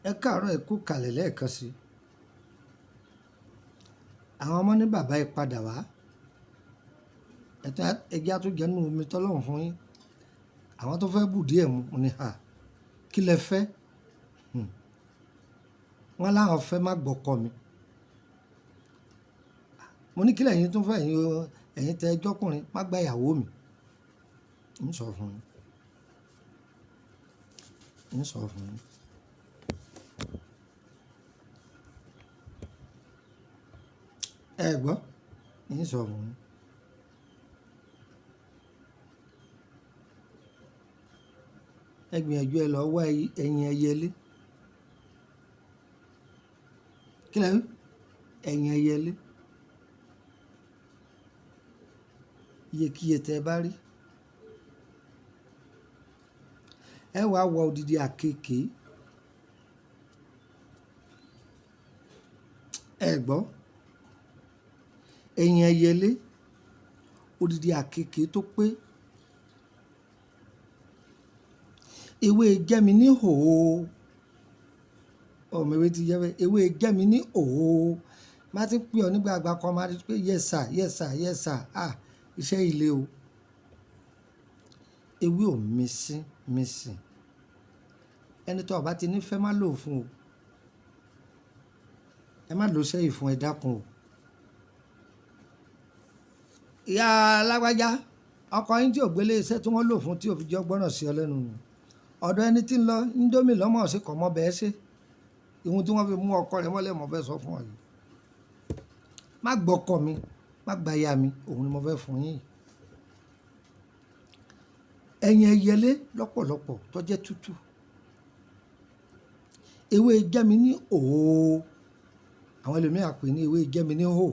Ẹ káàárọ̀, ẹ kú kalẹ̀ lẹ́ẹ̀kan sí. Àwọn ọmọ ní bàbá ẹ padà wá. Ẹ̀tọ́ ẹja tó jẹ́ nínú omi tọ́lọ́run fún yín. Àwọn tó fẹ́ bù díẹ̀ mu, mo ní hà, kí lẹ fẹ́? Wọ́n láwọn fẹ́ má gbọ́kọ mi. Mo ní kí lẹ̀yin tún fẹ́, ẹ̀yin tẹ ẹjọ́kùnrin, má gba ìyàwó mi. Ń sọ fún yín. Ń sọ fún yín. Ẹ gbọ́, ń sọ fún yín. Ẹ gbìyànjú ẹ lọ wá ẹyin ẹyẹlé. Kí lẹ wí? Ẹyin ẹyẹlé. Iyekíye tẹ ẹ bá rí. Ẹ wá wọ odidi àkekèé. Ẹ gbọ́, ẹyin ẹyẹlé, odidi àkekèé tó pé. Ewé jẹ́mi ní hòó. Ọmọ ewé ti jẹ́ bẹ́ẹ̀. Ewé jẹ́mi ní hòó. Má ti ń pè ọ nígbà àgbà kan, máa rí pé yes sir, yes sir, yes sir. Ah, iṣẹ́ ilé o. Ewé ò mísín mísìn. Ẹni tó bá ti ní fẹ́ má lò fún o. Ẹ má lò sẹ́yìn fún ẹ dákun o. Ìyá alágbájá, ọkọ yín tí ò gbélé iṣẹ́ tí wọ́n lò fún tí ò fi jọ gbọ́ràn sí ọ lẹ́nu nù. Ọ̀dọ̀ ẹni tí ń lọ Indomie lọ́mọ sí kọ̀ mọ́ bẹ́ẹ̀ ṣe. Ìhun tí wọ́n fi mú ọkọ rẹ̀ mọ́lẹ̀ mọ́ fẹ́ sọ fún ọ yìí. Má gbọ́kọ mi, má gba aya mi, òun ni mo fẹ́ fún yín. Ẹyin ẹyẹlé lọ́pọ̀lọpọ̀ tó jẹ́ tútù. Ewé jẹ́mi ní òó. Àwọn ẹlòmíràn pè ní ewé jẹ́mi ní hò.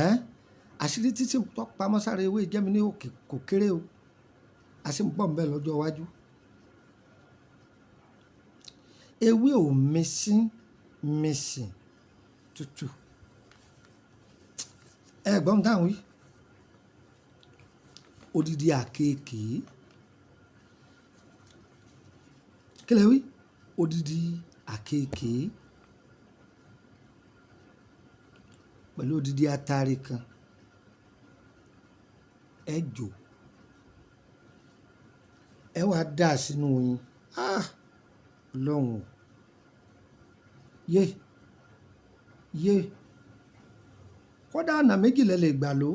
Ẹ́n, àṣírí títí tó pamọ́ sára ewé jẹ́mi ní hò kò kéré o. A sì ń bọ̀ ńbẹ̀ lọ́jọ́ iwájú. Ewé ò mísín mísìn tútù. Ẹ gbọ́ ohun táwọn wí. Odidi àkekèé. Kí lẹ wí? Odidi àkekèé. Pẹ̀lú odidi atare kan. Ẹ jò. Ẹ wá dà sínú oyin. Ah! Ọlọ́run o. Yé! Yé! Kódà ọ̀nà méjì lẹ lè gbà ló.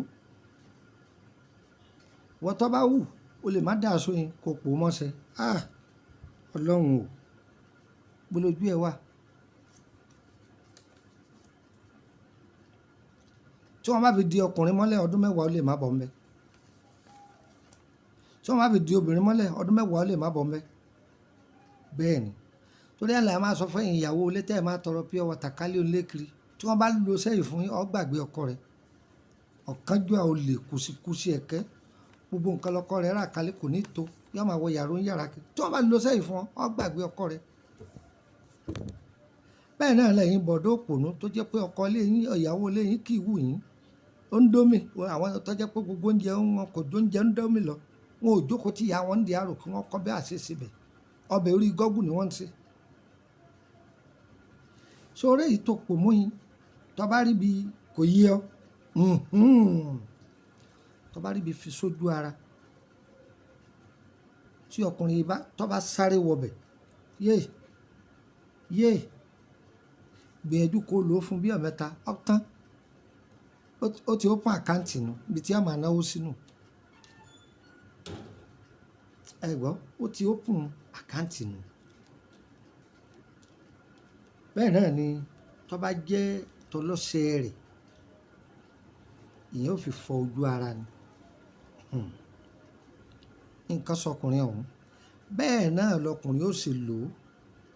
Wọ́n tó bá wù, o lè má dà sóyin kó pò mọ́ṣẹ́. Ah! Ọlọ́run o. Gbólójú ẹ wà. Tí wọ́n bá fi di ọkùnrin mọ́lẹ̀ ọdún mẹ́wàá ó lè má bọ̀ ńbẹ̀. Tí wọ́n bá fi di obìnrin mọ́lẹ̀ ọdún mẹ́wàá ó lè má bọ̀ ńbẹ̀. Bẹ́ẹ̀ ni. Torí ẹ̀ la máa sọ fún ìyàwó ilé tẹ́ ẹ máa tọrọ pure water kálí onílé kiri. Tí wọ́n bá lo sẹ́yìn fún yín, ó gbàgbé ọkọ rẹ̀. Ọ̀kánjúà olè kùsìkùsì ẹ̀kẹ́. Gbogbo nǹkan lọkọ rẹ̀ rà kálí kò ní tó. Yọ́ máa wọ yàrá oní yàrá kiri. Tí wọ́n bá lo sẹ́yìn fún ọ, ó gbàgbé ọkọ rẹ̀. Bẹ́ẹ̀ náà lẹ́yìn bọ̀dọ̀ òpònú tó jẹ́ pé ọkọ ilé yín, ìyàwó ilé yín kì í wù yín. Ó ń dómi, àwọn tó jẹ́ pé gbogbo oúnjẹ wọn kò jó oúnjẹ ń dómi lọ. Wọn ò jókòó tí ìyá wọn ń di àrò kí wọ́n kọ́ bí àṣẹ síbẹ̀. Ọbẹ̀ orí gọ́gù ni wọ́n ń ṣe. Sórí èyí tó pò mú yín, tó bá rí bí kò yé ọ. Tó bá rí bí fi sójú ara. Tí ọkùnrin yìí bá, tó bá sáré wọbẹ̀. Yé! Yé! Gbìyànjú kó lò ó fún bí ọ̀mẹ́ta, ó tán. Ó ti open account nù, ibi tí a máa náwó sínú. Ẹ gbọ́, ó ti open account nù. Bẹ́ẹ̀ náà ni tó bá jẹ́ tọlọ́sẹ rẹ̀, ìyẹn ó fi fọ ojú ara ni. Nǹkan sọkùnrin ọ̀hún. Bẹ́ẹ̀ náà lọkùnrin ó sì lò ó.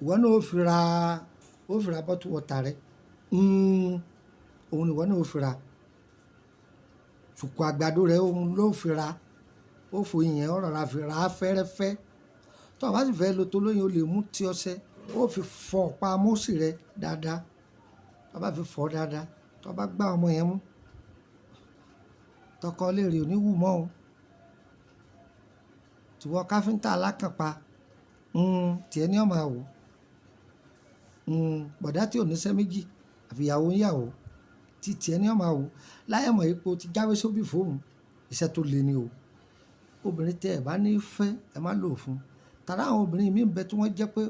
Ìwọ náà ó fi ra bottle water rẹ. Òun ni ìwọ náà ó fi ra. Ṣùkú àgbàdo rẹ òun ló fi ra. Ó fo ìyẹn, ó rọra fi ra fẹ́rẹ́fẹ́. Tó bá sì fẹ́ lo tó lóyin, o lè mú tí ọṣẹ. Ó fi fọ ọ̀pá amósì rẹ dáadáa. Tó bá fi fọ dáadáa, tó bá gbá ọmọ yẹn mú, tọkọ lè rí òní wù mọ́ o. Tìwọ káfíńtà alákànpá, Tiẹ̀ ni ọ máa wò. Bọ̀dá tí ò níṣẹ́ méjì àfi ìyàwó ń yàwó, tí tiẹ̀ ni ọ máa wò. Láyé mọ̀ ipò ti jáwé sóbì fóun, iṣẹ́ tó le ni o. Obìnrin tí ẹ bá ní fẹ́, ẹ má lò fún. Tàrá àwọn obìnrin mí ń bẹ tí wọ́n jẹ́ pé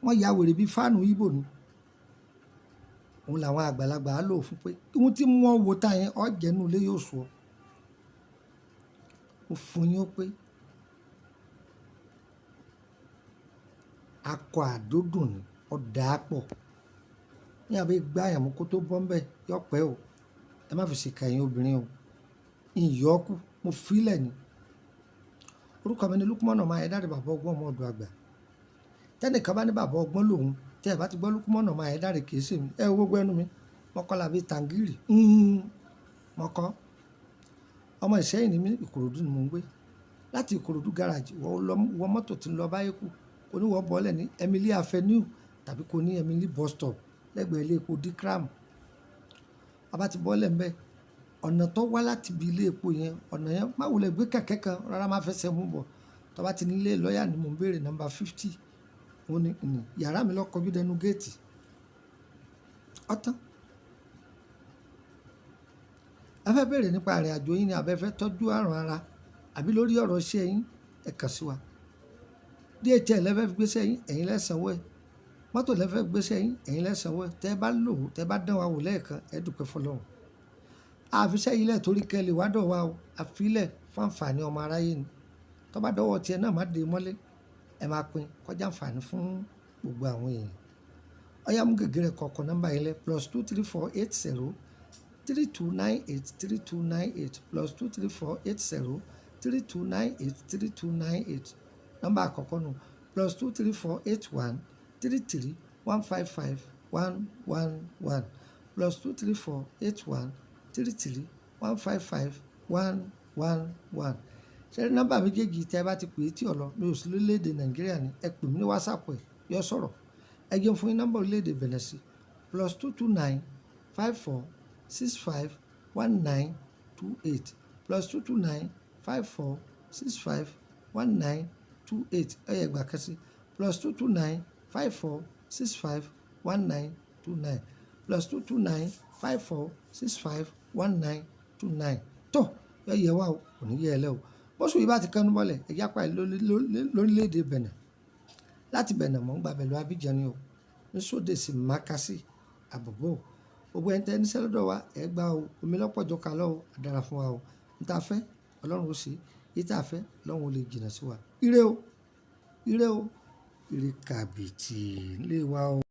wọ́n ya wèrè bí fáànù Íbò ni. Òun làwọn àgbàlagbà á lò fún pé ohun tí wọ́n wò tá yẹn, ọ jẹ́ inú ilé yóò sọ. Ó fún yín pé akọ àdódùn ni, ó dà pọ̀. Ní àbí gbá àyàmú kó tó bọ́ ńbẹ̀, yọ pẹ́ o. Ẹ má fi ṣìkà ẹ̀yin obìnrin o. Ìyọ́kù, mo fi í lẹ̀ ni. Orúkọ mi ni Lukman ọmọ Ayédáre, bàbá ọgbọ́n ọmọ ọ̀dọ̀ àgbà. Tẹ́nìkan bá ní bàbá ọgbọ́n lòun, tí ẹ bá ti gbọ́ Lukman ọmọ Ayédáre kì í ṣe mi. Ẹ wo gbogbo ẹnu mi. Mọ́kànlá bíi tàǹgìrì. Mọ́kọ́. Ọmọ Ìṣẹ́yìn ni mí, Ìkòròdú ni mò ń gbé. Láti Ìkòròdú garage, wọ mọ́tò tí ń lọ Báyékù. Kò ní wọ bọ́lẹ̀ ní Emily Avenue tàbí kò ní Emily bus stop lẹ́gbẹ̀ẹ́ ilé epo Dikram. A bá ti bọ́lẹ̀ ńbẹ, ọ̀nà tó wá láti ibi ilé epo yẹn, ọ̀nà yẹn má wulẹ̀ gbé kẹ̀kẹ́ kan, rárá má fẹsẹ̀ mú bọ̀. Tó bá ti ní ilé lọ́yà ni mò ń béèrè nọ́mbà 50. Ó ní, ní yàrá mi lọ kọjú dẹnu géètì. Ọ̀tán. Ẹ fẹ́ béèrè nípa ìrìnàjò yín ni àbí ẹ fẹ́ tọ́jú àrùn ara àbí lórí ọ̀rọ̀ iṣẹ́ yín, ẹ kàn sí wa. DHL lẹ fẹ́ fi gbéṣẹ́ yín, ẹ̀yin lẹ sanwó ẹ̀. Mọ́tò lẹ fẹ́ gbéṣẹ́ yín, ẹ̀yin lẹ sanwó ẹ̀. Tẹ́ ẹ bá lò ó, tẹ́ ẹ bá dán wa wò lẹ́ẹ̀kan, ẹ dúpẹ́ fọlọ́run. A fi iṣẹ́ yìí lẹ̀ torí kẹ́ lè wá dọ̀ wa o. A fi í lẹ̀ fún àǹfààní ọmọ aráyé ni. Tó bá dọ́wọ́ tiẹ̀ náà má dé mọ́lé. Ẹ máa pín kọjá àǹfààní fún gbogbo àwọn èèyàn. Ọ̀yá mú gègé rẹ̀ kọ̀ọ̀kan nọ́mbà yìí lẹ̀ +234 80 32 98 32 98 +234 80 32 98 32 98. Nọ́mbà àkọ́kọ́ nù +234 81 33 155 111 +234 81 33 155 111. Ṣé rí nọ́mbà méjèèjì tí ẹ bá ti pè é tí ò lọ, mi ò sí lórílẹ̀ èdè Nàìjíríà ni, ẹ pè mí ní WhatsApp ẹ, yóò sọ̀rọ̀. Ẹ jẹun fún yín nọ́mbà orílẹ̀ èdè Benin sí +229 54 65 19 28 +229 54 65 19 28. Ẹ yẹ gbà kan sí +229 54 65 19 29 +229 54 65 19 29. Tó yọ yẹ wá o, kò ní yẹ ẹ lẹ́ o. Bóṣù yìí bá ti kánú bọ́lẹ̀, ẹ jápa ẹ lórílẹ̀ èdè Benin. Láti Benin mò ń gba pẹ̀lú Abidjan ni o. Ní Sódèsì Makasi, Àbọ̀bọ̀. Gbogbo ẹni tẹ́ níṣẹ́ lọ́dọ̀ wa, ẹ gbá o. Omi lọ́pọ̀ jọ ká lọ́ o. A dára fún wa o. N ta fẹ́, Ọlọ́run ó ṣe. Èyí tí a fẹ́, Ọlọ́run ó lè jìnnà sí wa. Ire o. Ire o. Ire kàbìtì nílé wa o.